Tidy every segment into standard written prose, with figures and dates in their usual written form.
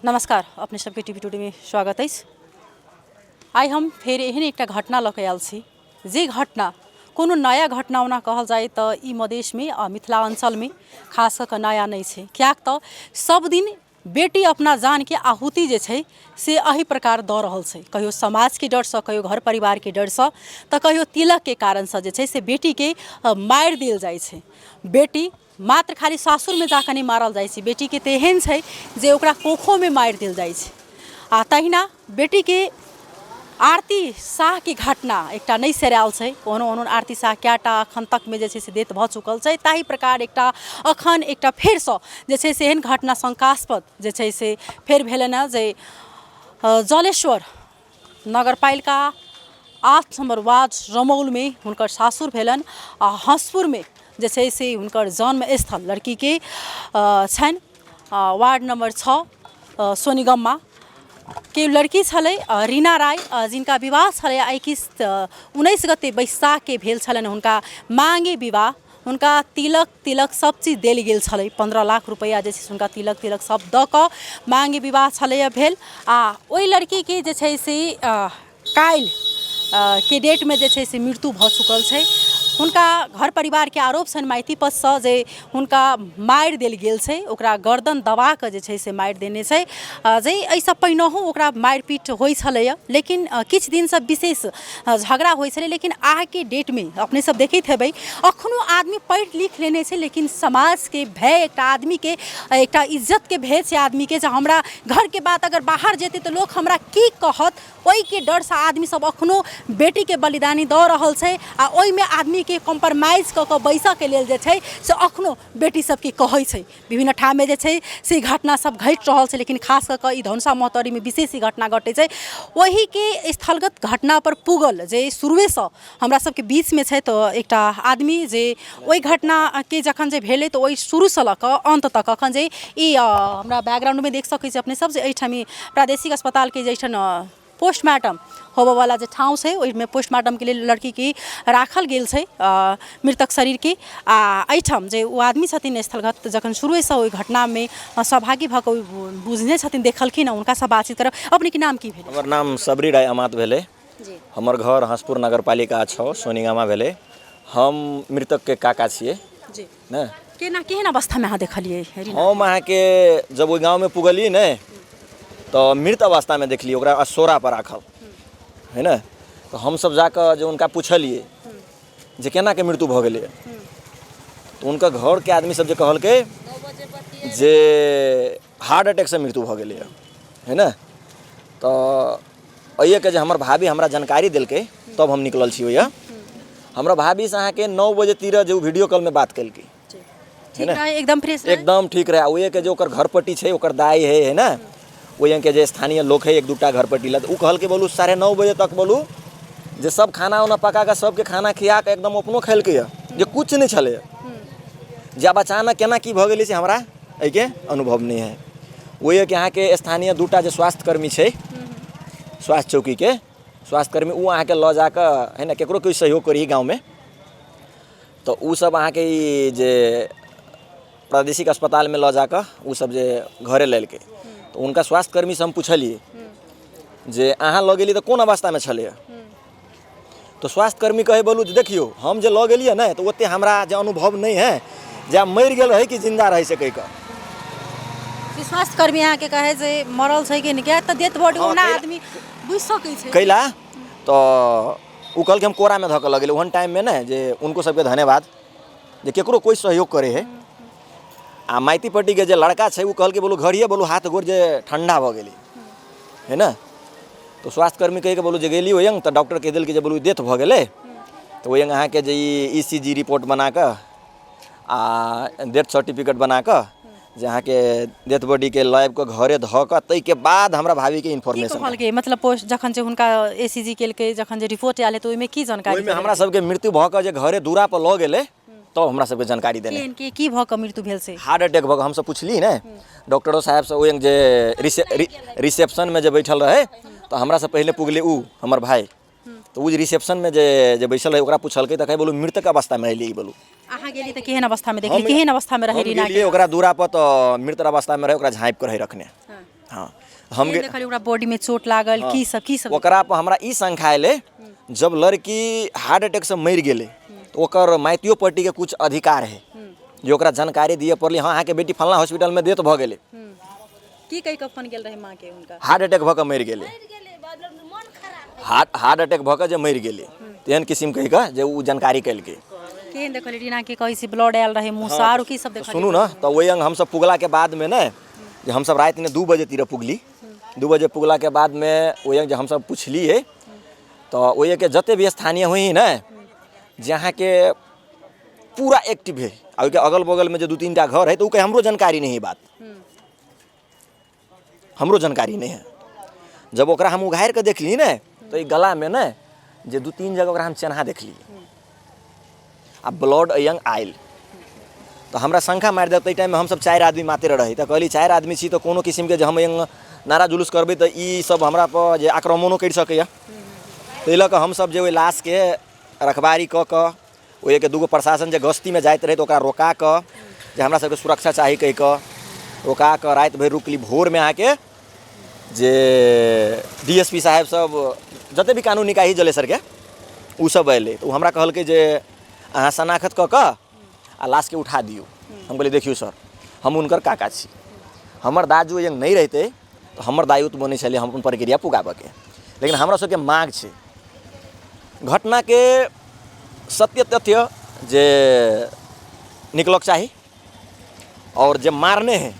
नमस्कार, अपने सबके टीवी टुडे में स्वागत अछि। आइ हम फेर एहन एकटा घटना लऽ कऽ आयल छी जे घटना कोनो नया घटना ओना कहल जाय तऽ ई मधेशमे आ मिथिलाञ्चलमे खास कऽ कऽ नया नहि छै, किएक तऽ सब दिन बेटी अपना जानके आहुति जे छै से एहि प्रकार दऽ रहल छै। कहियो समाजके डरसँ, कहियो घर परिवारके डरसँ, तऽ कहियो तिलकके कारणसँ जे छै से बेटीके मारि देल जाइ छै। बेटी मात्र खाली सासुरमे जाकऽ नहि मारल जाइ छै, बेटीके तेहन छै जे ओकरा कोखोमे मारि देल जाइ छै। आ तहिना बेटीके आरती साहके घटना एकटा नहि सेरायल छै। ओहनो ओहनो आरती साह कएटा एखन तकमे जे छै से डेथ भऽ चुकल छै। ताहि प्रकार एकटा एखन एकटा फेरसँ जे छै से एहन घटना शंकास्पद जे छै से फेर भेलनि हेँ जे जलेश्वर नगरपालिका 8 नम्बर वार्ड रमौलमे हुनकर सासुर भेलनि आ हँसपुरमे जे छै से हुनकर जन्म स्थल लड़कीके छनि। वार्ड नम्बर 6 सोनीगम्मा के लड़की छलै रीना राय, जिनका विवाह छलै 21 19 गते बैसाखके भेल छलनि हुनका मांगे विवाह। हुनका तिलक तिलक सब चीज देल गेल छलै, 15 लाख रुपैआ जे छै से हुनका तिलक तिलक सब दऽ कऽ मांगे विवाह छलैए भेल। आ ओहि लड़कीके जे छै से काल्हि के डेटमे जे छै से मृत्यु भऽ चुकल छै। हुनका घर परिवारके आरोप छनि माइती पक्षसँ जे हुनका मारि देल गेल छै, ओकरा गर्दन दबा कऽ जे छै से मारि देने छै। जे एहिसँ पहिनहुँ ओकरा मारि पीट होइ छलैए, लेकिन किछु दिनसँ विशेष झगड़ा होइ छलै। लेकिन आइके डेटमे अपने सब देखैत हेबै, अखनो आदमी पढ़ि लिख लेने छै, लेकिन समाजके भय एकटा आदमीके एकटा इज्जतके भय छै आदमीके, जे हमरा घरके बात अगर बाहर जेतै तऽ लोक हमरा की कहत। ओहिके डरसँ आदमी सब अखनो बेटीके बलिदानी दऽ रहल छै। आ ओहिमे आदमीके कॉम्प्रोमाइज कऽ कऽ बैसऽके लेल जे छै से अखनो बेटी सबके कहै छै। विभिन्न ठाममे जे छै से घटना सब घटि रहल छै, लेकिन खास कऽ कऽ ई धनुषा महोत्तरीमे विशेष ई घटना घटै छै। ओहिके स्थलगत घटनापर पुगल जे शुरुएसँ हमरा सबके बीचमे छै तऽ एकटा आदमी जे ओहि घटनाके जखन जे भेलै तऽ ओहि शुरूसँ लऽ कऽ अन्त तक अखन जे ई हमरा बैकग्राउण्डमे देख सकै छी अपने सब जे एहिठाम ई प्रादेशिक अस्पतालके जाहिठाम पोस्टमार्टम होबऽवला जे ठाउँ छै ओहिमे पोस्टमार्टमके लेल लड़कीके राखल गेल छै मृतक शरीरके। आ एहिठाम जे ओ आदमी छथिन स्थलगत जखन शुरुएसँ ओहि घटनामे सहभागी भऽ कऽ बुझने छथिन, देखलखिन, हुनकासँ बातचीत करब। अपनेके नाम की भेल? हमर नाम सबरी राय अमात भेलै। हमर घर हँसपुर नगरपालिका 6 सोनीगामा भेलै। हम मृतकके काका छियै। ने केना केहन अवस्थामे अहाँ देखलियै? हम अहाँके जब ओहि गाँवमे पुगलियै ने तऽ मृत अवस्थामे देखलियै ओकरा असोरा पर राखल है ने। तऽ हमसब जाकऽ जे हुनका पुछलियै जे केनाके मृत्यु भऽ गेलै, तऽ हुनकर घरके आदमी सब जे कहलकै जे हार्ट अटैकसँ मृत्यु भऽ गेलै है ने। तऽ एहिके जे हमर भाभी हमरा जानकारी देलकै तब हम निकलल छी ओहिया। हमरा भाभीसँ अहाँके 9 बजे तिर जे ओ वीडियो कॉलमे बात केलकै है ने, एकदम फ्रेश, एकदम ठीक रहे। ओहिके जे ओकर घरपट्टी छै, ओकर दाइ है, है ने, ओहिके जे स्थानीय लोक है एक दूटा घरपट्टी लग, ओ कहलकै बोलू 9:30 बजे तक बोलू जे सब खाना उना पका कऽ सबके खाना खिया कऽ एकदम अपनो खेलकै जे कुछ नहि छलै। जे आब अचानक केना की भऽ गेलै से हमरा एहिके अनुभव नहि है। ओहिके अहाँके स्थानीय दूटा जे स्वास्थ्यकर्मी छै, स्वास्थ्य चौकीके स्वास्थ्यकर्मी, ओ अहाँके लऽ जाकऽ है ने ककरो कोइ सहयोग करी गाँवमे, तऽ ओ सब अहाँके ई जे प्रादेशिक अस्पतालमे लऽ जाकऽ ओ सब जे घरे लेलकै। तऽ हुनका स्वास्थ्यकर्मीसँ हम पुछलियै जे अहाँ लऽ गेलियै तऽ कोन अवस्थामे छलैए? तऽ स्वास्थ्यकर्मी कहै बोलू जे देखियौ हम जे लऽ गेलियै ने तऽ ओतेक हमरा जे अनुभव नहि है जे आब मरि गेल रहै कि जिन्दा रहै से कहि कऽ। स्वास्थ्यकर्मी अहाँके कहै जे मरल छै कि नहि, किएक तऽ डेथ बॉडी ओना आदमी बुझि सकै छै। कैला तऽ ओ कहलकै हम कोरामे धऽ कऽ लऽ गेलै ओहन टाइममे ने जे हुनको सबके धन्यवाद जे ककरो कोइ सहयोग करै है। आ माइती पट्टीके जे लड़का छै ओ कहलकै बोलू घड़िए बोलू हाथ गोड़ जे ठण्डा भऽ गेलै है ने। तऽ स्वास्थ्यकर्मी कहिके बोलू जे गेली ओहि तऽ डॉक्टर कहि देलकै जे बोलू डेथ भऽ गेलै। तऽ ओहि अहाँके जे ई सी जी रिपोर्ट बना कऽ आ डेथ सर्टिफिकेट बना कऽ जे अहाँके डेथ बॉडीके लऽ आबि कऽ घरे धऽ कऽ ताहिके बाद हमरा भाभीके की इन्फॉर्मेशन कहलकै? मतलब पोस्ट जखन जे हुनका ए सी जी केलकै, जखन जे रिपोर्ट आयल तऽ ओहिमे की जानकारी? ओहिमे हमरा सबके मृत्यु भऽ कऽ जे घरे दूरा पर लऽ गेलै तब हमरा सबके जानकारी देने। केहन के की भऽ कऽ मृत्यु भेल से? हार्ट अटैक भऽ कऽ। हमसब पुछली ने डॉक्टरो साहेबसँ, ओहि जे रिसेप्शनमे जे बैठल रहै, तऽ हमरासँ पहिले पुगलै ओ हमर भाय, तऽ ओ जे रिसेप्शनमे जे जे बैसल रहै ओकरा पुछलकै तऽ कहै बोलू मृतक अवस्थामे अयलै ई। बोलू अहाँ गेली तऽ केहन अवस्थामे देखली, केहन अवस्थामे रहै हम रीना? गेलियै ओकरा दूरा पर तऽ मृत अवस्थामे रहै, ओकरा झाँपि कऽ रहै रखने। हँ, हम केहन देखलियै ओकरा बॉडी में चोट लागल? की सब की सब? ओकरा पर हमरा ई शंका एलै, जब लड़की हार्ट अटैक से मरि गेलै तऽ ओकर माइतियो पट्टीके कुछ अधिकार है जे ओकरा जानकारी दिअ पड़लै, हँ अहाँके बेटी फल्लाँ हॉस्पिटलमे डेथ भऽ गेलै। की कहि कऽ फोन गेल रहै माँ के हुनका? हार्ट अटैक भऽ कऽ मरि गेलै, हार्ट अटैक भऽ कऽ जे मरि गेलै, तेहन किसिम कहि कऽ जे ओ जानकारी केलकै। केहन देखलियै रीना के? कहै छी ब्लड आयल रहै मुँह से, आरो की सब देखलियै? सुनू ने, तऽ ओहि अंग हमसब पुगलाके बादमे ने जे हमसब रातिमे 2 बजे तिर पुगली, 2 बजे पुगलाके बादमे ओहि अंग जे हमसब पुछलियै तऽ ओहिके जते भी स्थानीय होइ ने जे अहाँके पूरा एक्टिव है आ ओहिके अगल बगलमे जे 2-3 टा घर है, तऽ ओ कहै हमरो जानकारी नहीं है, बात हमरो जानकारी नहीं है। जब ओकरा हम उघारि कऽ देखली ने तऽ ई गलामे ने जे 2-3 जगह ओकरा हम चेन्हा देखली आ ब्लड अयंग आयल, तऽ हमरा शंका मारि देलक। ताहि टाइममे हमसब 4 आदमी मात्र रही, तऽ कहली 4 आदमी छी तऽ कोनो किसिमके जे हम अयंग नारा जुलूस करबै तऽ ई सब हमरा पर जे आक्रमणो करि सकैए। ताहि लऽ कऽ हमसब जे ओहि लाशके रखबारी कऽ कऽ ओहिके 2 गो प्रशासन जे गस्तीमे जाइत रहै तऽ ओकरा रोका कऽ जे हमरा सबके सुरक्षा चाही कहि कऽ रोका कऽ राति भरि रुकली। भोरमे अहाँके जे डी एस पी साहेब सब जते भी कानूनी निकाय जलेसरके ओ सब अयलै तऽ ओ हमरा कहलकै जे अहाँ शनाखत कऽ कऽ आ लाशके उठा दियौ। हम कहलियै देखियौ सर, हम हुनकर काका छी, हमर दाजू यदि नहि रहितै तऽ हमर दायित्व बनै छलै हम अपन प्रक्रिया पुगाबऽके, लेकिन हमरा सबके माँग छै घटनाके सत्य तथ्य जे निकलऽके चाही और जे मारने है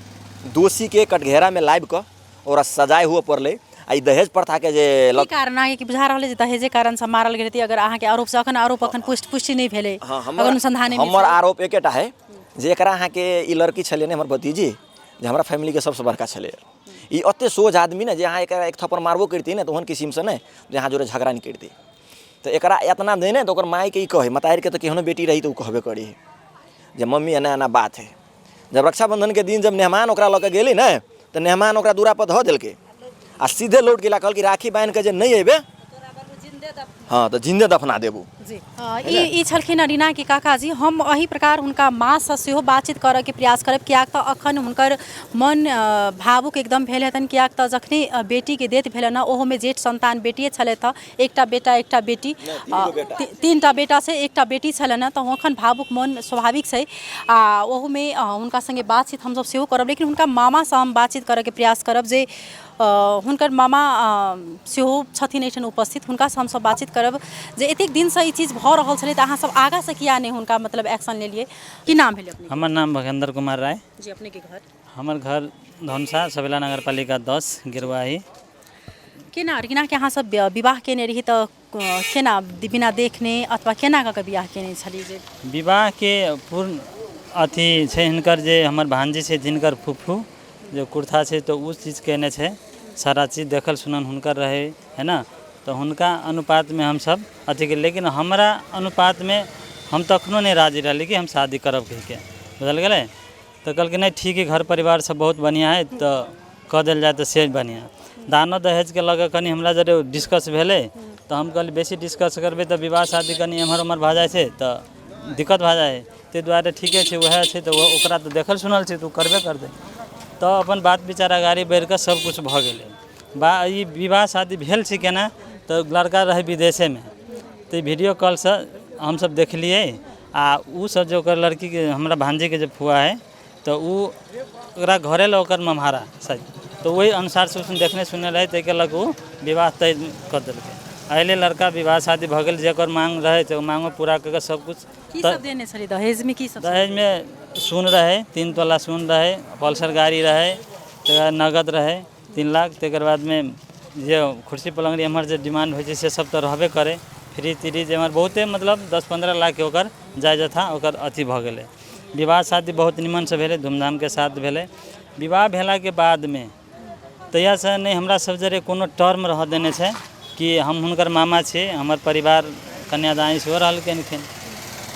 दोषीके कटघेरामे लाबि कऽ ओकरा सजाय हुअ पड़लै। आ ई दहेज प्रथाके जे की कारण अहाँके बुझा रहल है जे दहेजे कारण से मारल गेल हेतै? अगर अहाँके आरोप से अखन आरोप अखन पुष्टि नहि भेलै, हँ, अगर अनुसंधान नहि हमर आरोप एकेटा है जे एकरा अहाँके ई लड़की छलै ने हमर भतीजी, जे हमरा फैमिलीके सबसँ बड़का छलै, ई ओते सोझ आदमी ने जे अहाँ एकरा एक थप्पड़ मारबो करितियै ने तऽ ओहन किसिमसँ ने जे अहाँ जोरे झगड़ा नहि करितै। तऽ एकरा एतना नहि ने तऽ ओकर मायके ई कहै, मतारिके तऽ केहनो बेटी रही तऽ ओ कहबे करी जे मम्मी एना एना बात है। जब रक्षाबंधनके दिन जब मेहमान ओकरा लऽ कऽ गेलै ने तऽ मेहमान ओकरा दूरा पर धऽ देलकै आ सीधे लौट गेला, कहलकै राखी बान्हि कऽ जे नहि अयबै हँ तऽ जिन्दे दफना देबू। जी, ई छलखिन रीना के काका जी। हम एहि प्रकार हुनका माँसँ सेहो बातचीत करऽके प्रयास करब, किएक तऽ अखन हुनकर मन भावुक एकदम भेल हेतनि, किएक तऽ जखने बेटीके डेथ भेलनि हँ, ओहोमे जेठ संतान बेटिए छलथि हँ, एकटा बेटा एकटा बेटी, 3टा बेटा छै, एकटा बेटी छलनि हँ, तऽ अखन भावुक मन स्वाभाविक छै। आ ओहूमे हुनका सङ्गे बातचीत हमसब सेहो करब, लेकिन हुनका मामासँ हम बातचीत करऽके प्रयास करब जे हुनकर मामा सेहो छथिन एहिठाम उपस्थित, हुनकासँ हमसब बातचीत करब जे एतेक दिनसँ ई चीज भऽ रहल छलै तऽ अहाँ सब आगाँसँ किया नहि हुनका मतलब एक्शन लेलियै। की नाम भेलै अपने? हमर नाम भगेन्द्र कुमार राय। जी, अपनेके घर? हमर घर धनुषा सबेला नगरपालिका 10 गिरवाही। केना केनाके अहाँ सब विवाह केने रही तऽ केना बिना देखने अथवा केना कऽ कऽ बियाह केने छलियै? जे विवाहके पूर्ण अथी छै हिनकर जे हमर भानजी छै जिनकर फूफू जे कुर्था छै तऽ ओ चीज केने छै, सारा चीज देखल सुनल हुनकर रहै है ने, तऽ हुनका अनुपातमे हमसब अथी केलियै, लेकिन हमरा अनुपातमे हम तखनो नहि राजी रहली कि हम शादी करब कहिके, बुझल गेलै। तऽ कहलकै नहि ठीक हइ, घर परिवार सब बहुत बढ़िआँ हइ तऽ कऽ देल जाय तऽ से बढ़िआँ। दानो दहेजके लऽ कऽ कनि हमरा जरे डिस्कस भेलै तऽ हम कहलियै बेसी डिस्कस करबै तऽ विवाह शादी कनि एम्हर ओम्हर भऽ जाइ छै तऽ दिक्कत भऽ जाइ हइ, ताहि दुआरे ठीके छै उएह छै तऽ ओकरा तऽ देखल सुनल छै तऽ ओ करबे करतै। तऽ अपन बात विचार अगाड़ी बढ़ि कऽ सभकिछु भऽ गेलै। बा ई विवाह शादी भेल छै केना तऽ लड़का रहै विदेशेमे तऽ वीडियो कॉलसँ हमसभ देखलियै आ ओसभ जे ओकर लड़कीके हमरा भांजीके जे फुआ हइ तऽ ओ ओकरा घरे लए ओकर मम्हारा शायद तऽ ओहि अनुसारसँ ओ देखने सुनने रहै, ताहिके लऽ कऽ ओ विवाह तय कऽ देलकै। एहि लेल लड़का विवाह शादी भऽ गेल, जकर माँग रहै तऽ ओ माँगो पूरा कऽ कऽ सबकिछु। की सब देने छलियै दहेजमे? की सब दहेजमे? सोन रहै, 3 तोला सोन रहै, पल्सर गाड़ी रहै, तकर बाद नगद रहै 3 लाख, तकर बादमे जे कुर्सी पलङ्ग एम्हर जे डिमांड होइ छै से सब तऽ रहबे करै, फ्रिज त्रिज एम्हर बहुते मतलब 10-15 लाखके ओकर जाय जथा ओकर अथी भऽ गेलै। विवाह शादी बहुत निमनसँ भेलै, धूमधामके साथ भेलै। विवाह भेलाके बादमे तहियासँ नहि हमरा सब जरे कोनो टर्म रहऽ देने छै कि हम हुनकर मामा छी, हमर परिवार कन्यादानी सेहो रहलखिन,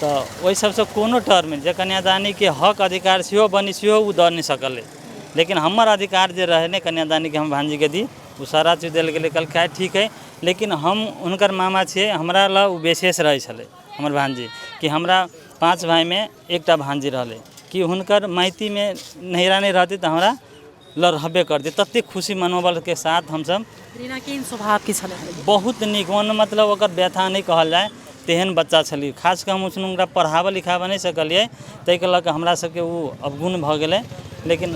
तऽ ओहि सबसँ कोनो टर्म नहि, जे कन्यादानीके हक अधिकार सेहो बनी सेहो ओ दऽ नहि सकलै, लेकिन हमर अधिकार जे रहै ने कन्यादानीके हम भांजीके दी ओ सारा चीज देल गेलै। कहलकै ठीक हइ, लेकिन हम हुनकर मामा छियै, हमरा लए ओ विशेष रहै छलै हमर भांजी, कि हमरा 5 भाइमे एकटा भांजी रहलै, कि हुनकर माइतीमे नैहरा नहि रहतै तऽ हमरा लऽ रहबे करतै। ततेक खुशी मनोबलके साथ हमसभ। रीना केहन स्वभावके छलै? बहुत नीक, ओहन मतलब ओकर व्यथा नहि कहल जाय तेहन बच्चा छलै। खास कऽ हम हुनका पढ़ाबऽ लिखाबऽ नहि सकलियै, ताहिके लऽ कऽ हमरा सबके ओ अवगुण भऽ गेलै। लेकिन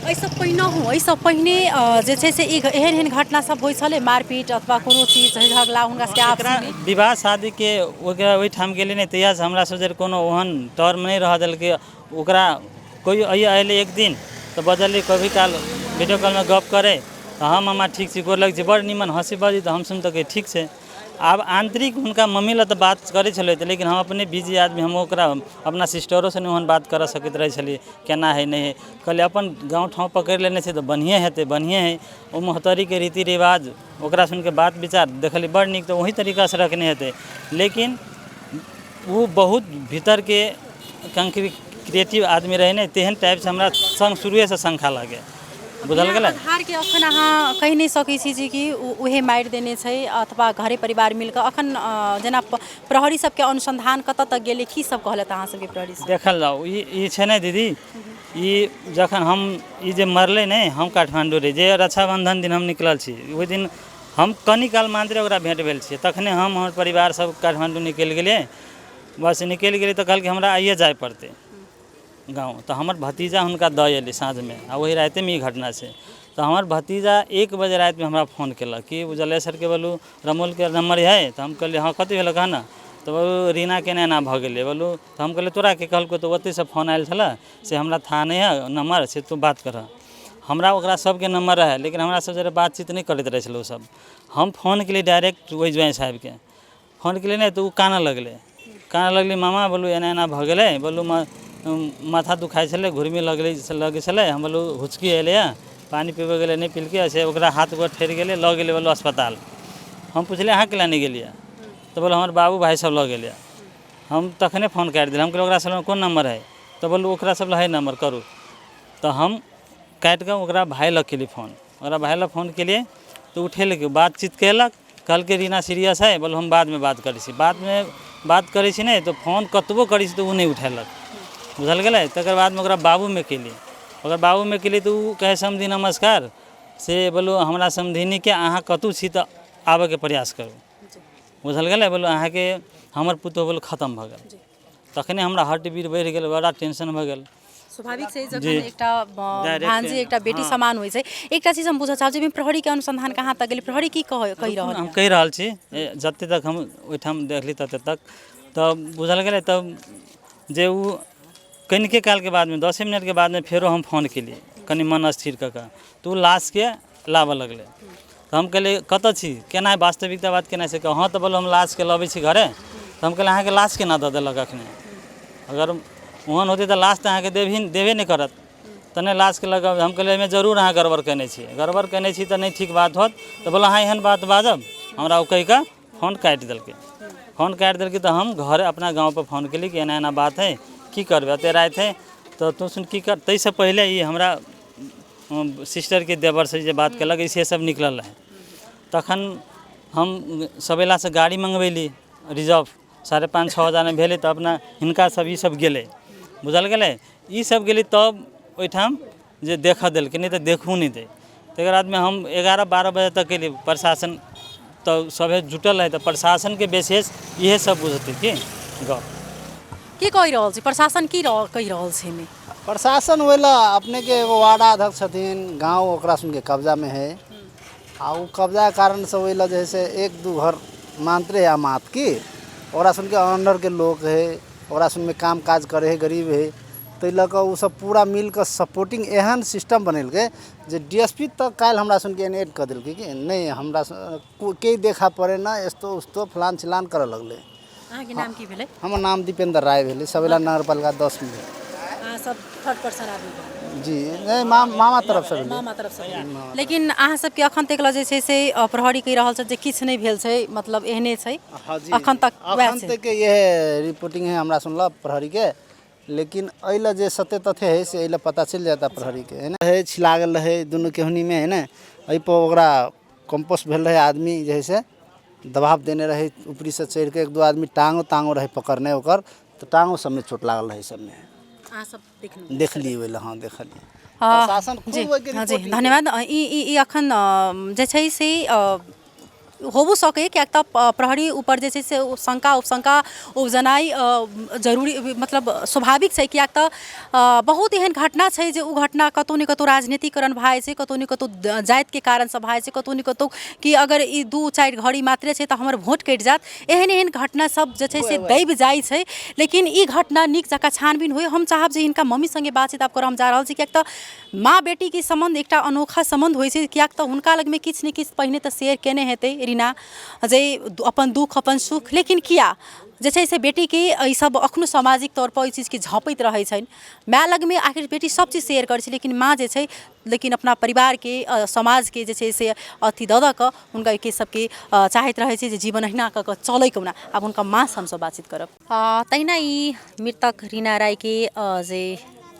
एहिसँ पहिनहु, एहिसँ पहिने जे छै से ई एहन एहन घटना सब होइ छलै, मारपीट अथवा कोनो चीज झगड़ा हुनका सबके आपसीमे? विवाह शादीके ओकरा ओहिठाम गेलै नहि, तहियासँ हमरा सब जे कोनो ओहन टर्म नहि रहऽ देलकै ओकरा। कोइ अयलै एक दिन तऽ बजलियै, कभी काल वीडियो कॉलमे गप करै तऽ हँ मामा ठीक छी, गोर लगै छी, बड़ निमन हँसी बजी, तऽ हम सुनि तऽ कहै ठीक छै। आब आन्तरिक हुनका मम्मी लग तऽ बात करै छलै, लेकिन हम अपने बिजी आदमी, हम ओकरा अपना सिस्टरोसँ नहि ओहन बात करऽ सकैत रहै छलियै, केना हइ नहि हइ। कहलियै अपन गाँव ठाँव पकड़ि लेने छै तऽ बढ़िएँ हेतै, बढ़िएँ हइ। ओ महोत्तरीके रीति रिवाज ओकरा सुनिके बात विचार देखलियै बड़ नीक, तऽ ओही तरीकासँ रखने हेतै। लेकिन ओ बहुत भीतरके क्रिएटिव आदमी रहै ने, तेहन टाइपसँ हमरा सङ्ग शुरुएसँ शङ्का लागै, बुझल गेलै। आधारके अखन अहाँ कहि नहि सकै छी जे कि उहे मारि देने छै अथवा घरे परिवार मिलकऽ। अखन जेना प्रहरी सबके अनुसन्धान कतऽ तक गेलै, की सब कहलथि अहाँ सबके प्रहरी सब? देखल जाउ, ई छै ने दीदी, ई जखन हम ई जे मरलै ने, हम काठमाण्डू रही, जे रक्षाबन्धन दिन हम निकलल छी, ओहि दिन हम कनी काल मात्र ओकरा भेँट भेल छियै। तखने हम हमर परिवार सब काठमाण्डू निकलि गेलियै। बस निकलि गेलियै तऽ कहलकै हमरा आइए जाय पड़तै गाँव, तऽ हमर भतीजा हुनका दऽ अयलै साँझमे, आ ओहि रातिमे ई घटना छै। तऽ हमर भतीजा 1 बजे रातिमे हमरा फोन केलक कि जलेसरके बोलू रमोलके नम्बर हइ? तऽ हम कहलियै हँ, कथी भेलै कह ने। तऽ बोलू रीनाके एना एना भऽ गेलै बोलू। तऽ हम कहलियै तोरा के कहलकौ? तऽ ओतहिसँ फोन आयल छलै, से हमरा थाह नहि हइ नम्बर, से तू बात करह। हमरा ओकरा सबके नम्बर रहै, लेकिन हमरा सब जरे बातचीत नहि करैत रहै छलै ओसब। हम फोन केलियै डायरेक्ट ओहि ज्वाइँ साहेबके फोन केलियै ने, तऽ ओ कानऽ लगलै, कानऽ लगलै, मामा बोलू एना एना भऽ गेलै, बोलू माथा दुखाइ छलै, घुरमी लगलै लगै छलै, हम बोलू हुचकी अयलैए, पानि पीबै गेलै नहि पीलकै, से ओकरा हाथ गोर ठहरि गेलै, लऽ गेलै बोलू अस्पताल। हम पुछलियै अहाँ केला नहि गेलियै? तऽ बोलू हमर बाबू भाय सब लऽ गेलै। हम तखने फोन काटि देलियै। हम कहलियै ओकरा सब कोन नम्बर हइ? तऽ बोलू ओकरा सब लग हइ नम्बर, करू। तऽ हम काटि कऽ ओकरा भाय लग केलियै फोन। ओकरा भाय लग फोन केलियै तऽ उठेलकै, बातचीत कयलक, कहलकै रीना सीरियस हइ, बोलू हम बादमे बात करै छी, बादमे बात करै छी। नहि तऽ फोन कतबो करै छी तऽ ओ नहि उठेलक, बुझल गेलै। तकर बादमे ओकरा बाबूमे केलियै, ओकरा बाबूमे केलियै तऽ ओ कहै समधी नमस्कार, से बोलू हमरा समधिनीके अहाँ कतहु छी तऽ आबयके प्रयास करू, बुझल गेलै। बोलू अहाँके हमर पुतहु बोलू खतम भऽ गेल। तखने हमरा हार्ट बीट बढ़ि गेल, बड़ा टेंशन भऽ गेल। स्वाभाविक छै, जखन एकटा भान्जी एकटा बेटी समान होइ छै। एकटा चीज हम बुझऽ चाहब जे प्रहरीके अनुसन्धान कहाँ तक गेलै, प्रहरी की कहि रहल? हम कहि रहल छी, जते तक हम ओहिठाम देखली तते तक तऽ बुझल गेलै। तब जे ओ कनिके कालके बादमे 10 मिनटके बादमे फेरो हम फोन केलियै कनि मन स्थिर कऽ कऽ, तऽ ओ लाशके लाबऽ लगलै। तऽ हम कहलियै कतऽ छी, केना वास्तविकता बात केना छै? हँ तऽ बोलो हम लाशके लबै छी घरे। तऽ हम कहलियै अहाँके लाश केना दऽ देलक एखने? अगर ओहन होतै तऽ लाश तऽ अहाँके देबही देबे नहि करत। तऽ नहि लाशके लऽ कऽ हम कहलियै एहिमे जरूर अहाँ गड़बड़ कयने छी, गड़बड़ कयने छी तऽ नहि ठीक बात होत। तऽ बोलऽ अहाँ एहन बात बाजब हमरा, ओ कहि कऽ फोन काटि देलकै। फोन काटि देलकै तऽ हम घर अपना गाँवपर फोन केलियै कि एना एना बात हइ, की करबै, एतेक राति हइ तऽ तू सुन की कर। ताहिसँ पहिले ई हमरा सिस्टरके देवरसँ जे बात केलक से सब निकलल रहै। तखन हम सबेलासँ गाड़ी मँगबेली रिजर्व, 5.5 6 हजारमे भेलै। तऽ अपना हिनका सब ई सब गेलै, बुझल गेलै, ई सब गेलै तब ओहिठाम जे देखऽ देलकै, नहि तऽ देखहो नहि दै। तकर बादमे हम 11 12 बजे तक अयली। प्रशासन तऽ सभे जुटल रहै, तऽ प्रशासनके विशेष इएह सब बुझतै की गप। की कहि रहल छै प्रशासन, की कहि रहल छै एहिमे? प्रशासन ओहि लए अपनेके एगो वार्डाध्यक्ष छथिन, गाँव ओकरा सुनके कब्जामे है, आ ओ कब्जाके कारणसँ ओहि लए जे है से एक दू घर मात्रे अमात की ओकरा सुनके अंडरके लोक है, ओकरा सुनमे काम काज करै है, गरीब है, ताहि लऽ कऽ ओसभ पूरा मिल कऽ सपोर्टिंग एहन सिस्टम बनेलकै जे डी एस पी तक काल्हि हमरा सुनके एन एड कऽ देलकै कि नहि हमरा केही देखा पड़े न यस्तो उस्तो फलान चिलान करऽ लगलै। अहाँके नाम की भेलै? हमर नाम दीपेंद्र राय भेलै, सबेला नगरपालिका 10 मे। अहाँ सब थर्ड पर्सन आदमी भेलै? जी नहि, मामा तरफसँ भेलै। मामा तरफसँ भेलै। लेकिन अहाँ सबके अखन तक जे छै से प्रहरी कहि रहल छै जे किछु नहि भेल छै, मतलब एहने छै। हाँ जी। अखन तक वएह अखन छै। तक इएह रिपोर्टिंग है हमरा सुनलक प्रहरीके, लेकिन एहि लए जे सत्य तथ्य है से एहि लए पता चलि जाता प्रहरीके है ने। है छिला गेल रहै दुनू केहुनीमे है ने, एहिपर ओकरा कम्पोस्ट भेल रहै, आदमी जे है से दबाव देने रहै ऊपरीसँ चढ़िके, एक दू आदमी टाँगो ताँगो रहै पकड़ने ओकर, तऽ टाँगो सबमे चोट लागल रहै सबमे। अहाँ सब देखलहुँ? देखलियै ओहि लए, हँ देखलियै। प्रशासन जी खुद ओहिके हाँ जी रिपोर्ट धन्यवाद। ई ई ई अखन जे छै से होबो सकै, किएक तऽ प्रहरी ऊपर जे छै से ओ शङ्का उपशङ्का उपजनाइ जरूरी, मतलब स्वाभाविक छै, किएक तऽ बहुत एहन घटना छै जे ओ घटना कतहु ने कतहु राजनीतिकरण भए जाइ छै, कतहु ने कतहु जातिके कारणसँ भए जाइ छै, कतहु ने कतहु कि अगर ई 2-4 घड़ी मात्रे छै तऽ हमर वोट कटि जायत। एहन एहन घटना सब जे छै से दबि जाइ छै, लेकिन ई घटना नीक जकाँ छानबीन होइ। हम चाहब जे हिनका मम्मी सङ्गे बातचीत आब करऽ हम जा रहल छी, किएक तऽ माँ बेटीके सम्बन्ध एकटा अनोखा सम्बन्ध होइ छै, किएक तऽ हुनका लगमे किछु ने किछु पहिने तऽ शेयर केने हेतै रीना जे अपन दुःख अपन सुख, लेकिन किया जे छै से बेटीके एहिसब एखनो सामाजिक तौरपर ओहि चीजके झँपैत रहै छनि। माय लगमे आखिर बेटी सब चीज शेयर करै छै, लेकिन माँ जे छै लेकिन अपना परिवारके समाजके जे छै से अथी दऽ दऽ कऽ हुनका के सबके चाहैत रहै छै जे जीवन अहिना कऽ कऽ चलै कहुना। आब हुनका माँसँ हमसब बातचीत करब। तहिना ई मृतक रीना रायके जे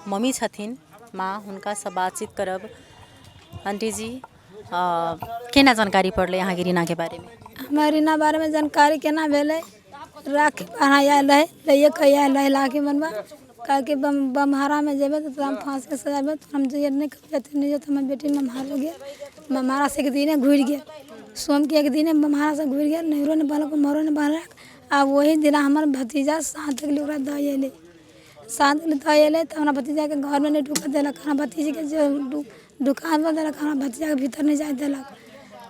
मम्मी छथिन, माँ, हुनकासँ बातचीत करब। आंटी जी, केना जानकारी पड़लै अहाँके रीनाके बारेमे? हमरा रीना बारेमे जानकारी केना भेलै, राखी बन्हा आयल रहै, लैए कऽ आयल रहै राखी बन्हबा। कहलकै बम बमहारामे जेबै तऽ तोरा हम फाँसीके सजा देबै। तऽ हम जइयै नहि कहलियै नहि तऽ हमर बेटी ममहारा गेल। ममहारासँ एक दिने घुरि गेल, सोमके एक दिने ममहारासँ घुरि गेल। नैहरो नहि बन्हलक, ममहरो नहि बन्हलक। आ ओही दिना हमर भतीजा साँझ तक ओकरा दऽ अयलै। साँझ तक दऽ अयलै तऽ हमरा भतीजाके घरमे नहि ढुकऽ देलक। हमरा भतीजीके जे दुकानपर देलक, हमरा भतीजाके भीतर नहि जाय देलक।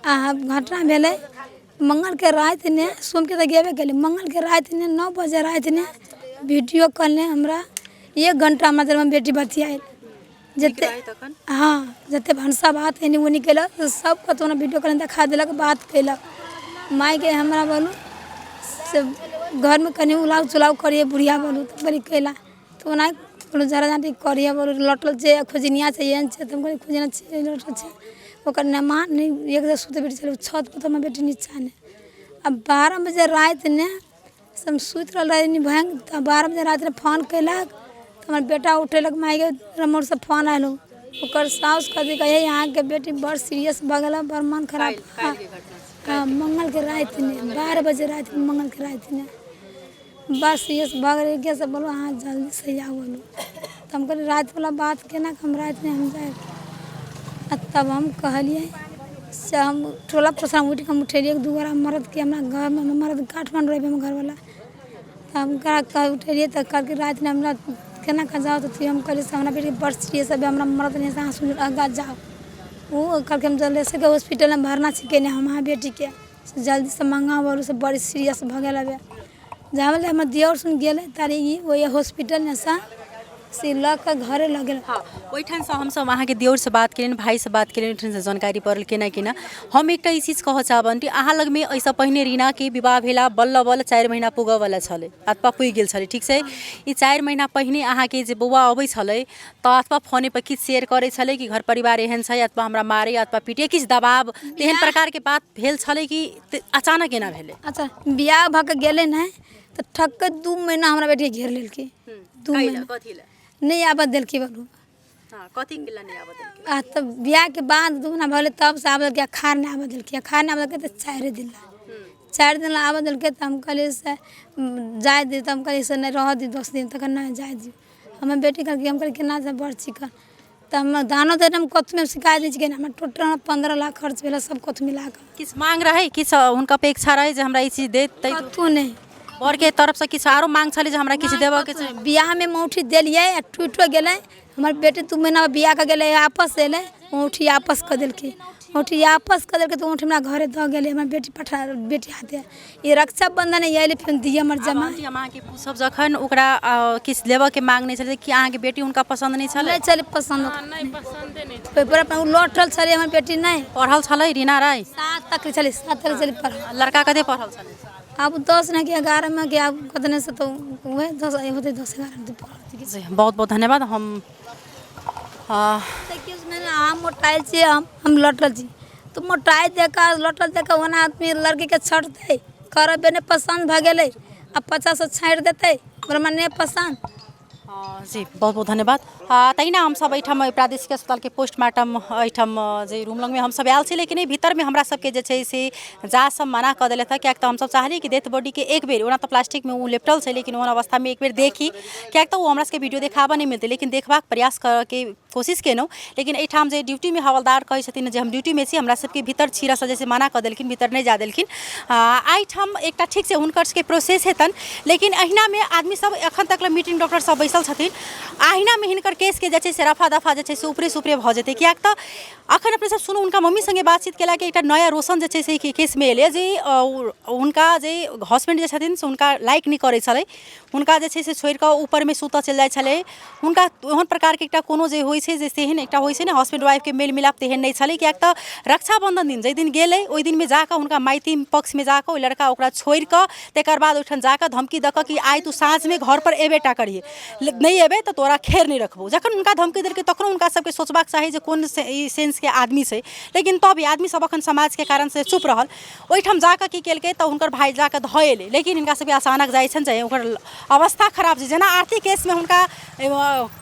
आ घटना भेलै मंगलके रातिमे, सोमके तऽ गेबे केलै, मंगलके रातिमे 9 बजे रातिमे वीडियो कॉलमे हमरा 1 घण्टा हमरा देरमे बेटी बतियायल जते। हँ, जते भनसा भात एनी ओनी केलक सब कतहु ने वीडियो कॉल देखा देलक, बात केलक। मायके हमरा बोलू से घरमे कनि उलाउ चुलाउ करियै बुढ़िया बोलू तऽ कहली कैला तऽ ओना कोनो जरा जाँटी करियै बोलू लटल छै, खोजनिया छै, एहन छै। तऽ हम कहलियै खोजनिया छै, लटल छै। ओकर नमा नहि एक जगह सुतै बेटी छलै छत पर तऽ हमर बेटी नीचा नहि। आ 12 बजे रातिमे से हम सुति रहल रही भयंकर, तऽ 12 बजे रातिमे फोन कयलक तऽ हमर बेटा उठेलक, मायगे रमौरसँ फोन आयल। ओकर साउस कहलकै हे अहाँके बेटी बड़ सीरियस भऽ गेल, बड़ मन खराब। हँ, मंगलके रातिमे 12 बजे रातिमे, मंगलके रातिमे बड़ सीरियस भऽ गेलै के से बोलू अहाँ जल्दीसँ आउ बोलू। तऽ हम कहलियै रातिवला बात केना हम रातिमे हम जायब? आ तब हम कहलियै से हम टोला पड़ोसमे उठि कऽ हम उठेलियै दू गोरा मरदके। हमरा घरमे हमर मरद काठमाण्डू रहै हमर घरवला। तऽ हम ओकरा उठेलियै तऽ कहलकै रातिमे हमरा केना कऽ जाउ? तऽ हम कहलियै से हमरा बेटीके बड़ सीरियस है, हमरा मरद नहि, अहाँ सुन आगाँ जाउ। ओ कहलकै हम जल्दीसँ हॉस्पिटलमे भरना छिकै नहि हम अहाँ बेटीके से जल्दीसँ मँगाउ बोलू से बड़ी सीरियस भऽ गेल हबे। जाबे हमर दिअर सुन गेलै तारी ई ओहि हॉस्पिटलमे सँ से लऽ कऽ घरे लऽ गेल। हँ, ओहिठामसँ हमसभ अहाँके दियौरसँ बात केलियनि, भाइसँ बात केलियनि, ओहिठामसँ जानकारी पड़ल केना केना। हम एकटा ई चीज कहऽ चाहब आंटी, अहाँ लगमे एहिसँ पहिने रीनाके विवाह भेला बल्ल बल्ल 4 महीना पुगऽवला छलै अथवा पुगि गेल छलै, ठीक छै? ई 4 महीना पहिने अहाँके जे बौआ अबै छलै तऽ अथवा फोनेपर किछु शेयर करै छलै कि घर परिवार एहन छै अथवा हमरा मारै अथवा पीटै, किछु दबाव तेहन प्रकारके बात भेल छलै कि अचानक एना भेलै? अच्छा, बियाह भऽ कऽ गेलै ने तऽ ठक्के 2 महीना हमरा बेटीके घेर लेलकै। 2 महीना कथी लए नहि आबऽ देलकै बोलू। हँ, कथी लए नहि आबऽ देलकै? आ तब बियाहके बाद 2 महीना भऽ गेलै तबसँ आबऽ देलकै। अखाड़ नहि आबऽ देलकै, अखाड़ नहि आबऽ देलकै तऽ 4 दिन लए, 4 दिन लए आबऽ देलकै। तऽ हम कहलियै से जाय दियौ। तऽ हम कहलियै से नहि रहऽ दियौ 10 दिन तक, नहि जाय दियौ। हमर बेटी कहलकै, हम कहलियै केना से बड़ चिकन तऽ हम दानो देने हम कथुमे शिकायत नहि छिकै। हमर टोटल हमरा 15 लाख खर्च भेलै सब कथु मिला कऽ। किछु मांग रहै, किछु हुनका अपेक्षा रहै जे हमरा ई चीज देत तै? कथु नहि। बरके तरफसँ किछु आरो मांग छलै जे हमरा किछु देबऽके छै? बियाहमे औँठी देलियै आ टूटिओ गेलै। हमर बेटी 2 महीना बियाह कऽ गेलै, आपस अयलै, औँठी आपस कऽ देलकै। औँठी आपस कऽ देलकै तऽ औँठी हमरा घरे दऽ गेलै हमर बेटी पठा बेटी हाथे। ई रक्षाबन्धन अयलै फेर दिअ हमर जमा। आंटी, हम अहाँके पूछब, जखन ओकरा किछु लेबऽके मांग नहि छलै कि अहाँके बेटी हुनका पसन्द नहि छलै? नहि छलै पसन्द। नहि, पसन्दे नहि। पेपर अपन ओ लौटल छलै हमर बेटी नहि। पढ़ल छलै रीना राय? 7 तक छलै, 7 तक छलै पढ़ल। लड़का कते पढ़ल छलै? आब 10 ने कि 11 मे कि आब कतने से तऽ वएह 10 होतै, 10 11 मे पढ़ल। जी, बहुत बहुत धन्यवाद। हम देखियौ, हम मोटायल छियै, हम लटल छी तऽ मोटाइ देख कऽ लटल देख कऽ ओना आदमी लड़कीके छँटतै करबे नहि। पसन्द भऽ गेलै आ 50 छाँटि देतै, ओकरा नहि पसन्द। जी, बहुत बहुत धन्यवाद। तहिना हमसब एहिठाम प्रादेशिक अस्पतालके पोस्टमार्टम एहिठाम जे रूम लगमे हमसब आयल छी, लेकिन एहि भीतरमे हमरा सबके जे छै से जा सब मना कऽ देलथि हँ, किएक तऽ हमसब चाहलियै कि डेथ बॉडीके एक बेर, ओना तऽ प्लास्टिकमे ओ लेपटल छै, लेकिन ओहन अवस्थामे एक बेर देखी, किएक तऽ ओ हमरा सबके वीडियो देखाबऽ नहि मिलतै, लेकिन देखबाक प्रयास करऽके कोशिश केलहुँ। लेकिन एहिठाम जे ड्यूटीमे हवलदार कहै छथिन जे हम ड्यूटीमे छी, हमरा सबके भीतर छिरऽसँ जे छै मना कऽ देलखिन, भीतर नहि जा देलखिन। एहिठाम एकटा ठीक छै, हुनकर सबके प्रोसेस हेतनि, लेकिन एहिनामे आदमी सब एखन तक मीटिंग डॉक्टर सब बैसल छथिन, अहिनामे हिनकर केसके जे छै से रफा दफा जे छै से ऊपरेसँ ऊपरे भऽ जेतै। किएक तऽ अखन अपने सब सुनू, हुनका मम्मी सङ्गे बातचीत केलाके एकटा नया रोशन जे छै से केसमे एलै, जे हुनका जे हसबैंड जे छथिन से हुनका लाइक नहि करै छलै, हुनका जे छै से छोड़िकऽ ऊपरमे सुतऽ चलि जाइ छलै। हुनका ओहन प्रकारके एकटा कोनो जे होइ छै जे तेहन एकटा होइ छै ने हसबैंड वाइफके मेल मिलाप, तेहन नहि छलै। किएक तऽ रक्षाबन्धन दिन जाहि दिन गेलै, ओहि दिनमे जाकऽ हुनका माइती पक्षमे जाकऽ ओहि लड़का ओकरा छोड़िकऽ तकर बाद ओहिठाम जाकऽ धमकी दऽ कऽ कि आइ तू साँझमे घरपर एबे टा करिहे, नहि एबै तऽ तोरा खेर नहि रखबौ। जखन हुनका धमकी देलकै तखनो हुनका सबके सोचबाक चाही जे कोन ई सेंसके आदमी छै, लेकिन तब भी आदमी सब अखन समाजके कारणसँ चुप रहल। ओहिठाम जाकऽ की केलकै तऽ हुनकर भाय जाकऽ धऽ एलै, लेकिन हिनका सबके अचानक जाइ छनि जे ओकर अवस्था खराब छै। जेना आरती केसमे हुनका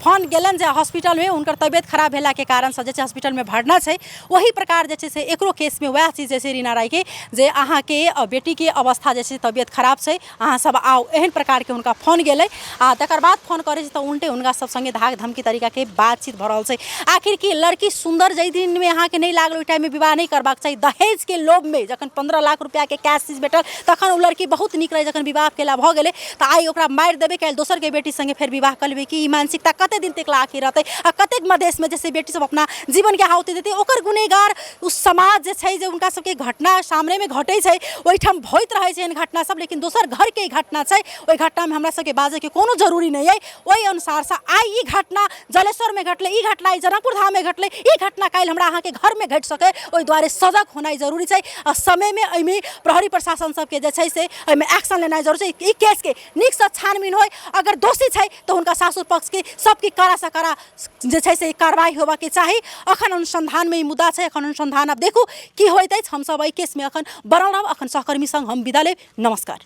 फोन गेलनि जे हॉस्पिटलमे हुनकर तबियत खराब भेलाके कारणसँ जे छै हॉस्पिटलमे भरना छै, ओही प्रकार जे छै से एकरो केसमे वएह चीज जे छै रीना रायके, जे अहाँके बेटीके अवस्था जे छै तबियत खराब छै, अहाँ सब आउ, एहन प्रकारके हुनका फोन गेलै। आ तकर बाद फोन करै छै तऽ उल्टे हुनका सब सङ्गे धाक धमकी तरीकाके बातचीत भऽ रहल छै। आखिर की लड़की सुन्दर जाहि दिनमे अहाँके नहि लागल, ओहि टाइममे विवाह नहि करबाक चाही। दहेजके लोभमे जखन 15 लाख रुपैआके कैश चीज भेटल तखन ओ लड़की बहुत नीक रहै, जखन विवाह केला भऽ गेलै तऽ आइ ओकरा मारि देबै, काल्हि दोसरके बेटी सङ्गे फेर विवाह कऽ लेबै। कि ई मानसिकता कतेक दिन तक आखिर रहतै? आ कतेक मधेशमे जैसे बेटी सब अपना जीवनके आहुति देतै? ओकर गुनेगार ओ समाज जे छै, जे हुनका सबके घटना सामनेमे घटै छै, ओहिठाम होइत रहै छै एहन घटना सब, लेकिन दोसर घरके ई घटना छै, ओहि घटनामे हमरा सबके बाजैके कोनो जरूरी नहि अइ। ओहि अनुसारसँ आइ ई घटना जलेश्वरमे घटलै, ई घटना आइ जनकपुर धाममे घटलै, ई घटना काल्हि हमरा अहाँके घरमे घटि सकै। ओहि दुआरे सजग होनाइ जरूरी छै आ समयमे एहिमे प्रहरी प्रशासन सबके जे छै से एहिमे एक्शन लेनाइ जरूरी छै। ई केसके नीकसँ छानबीन होइ, अगर दोषी छै तऽ हुनका सासुर पक्षके सबके कड़ासँ कड़ा जे छै से कार्रवाई होबाके चाही। अखन अनुसन्धानमे ई मुद्दा छै, अखन अनुसन्धान आब देखू की होइत अछि। हमसब एहि केसमे अखन बनल रहब। अखन सहकर्मी सङ्ग हम विदा लेब। नमस्कार।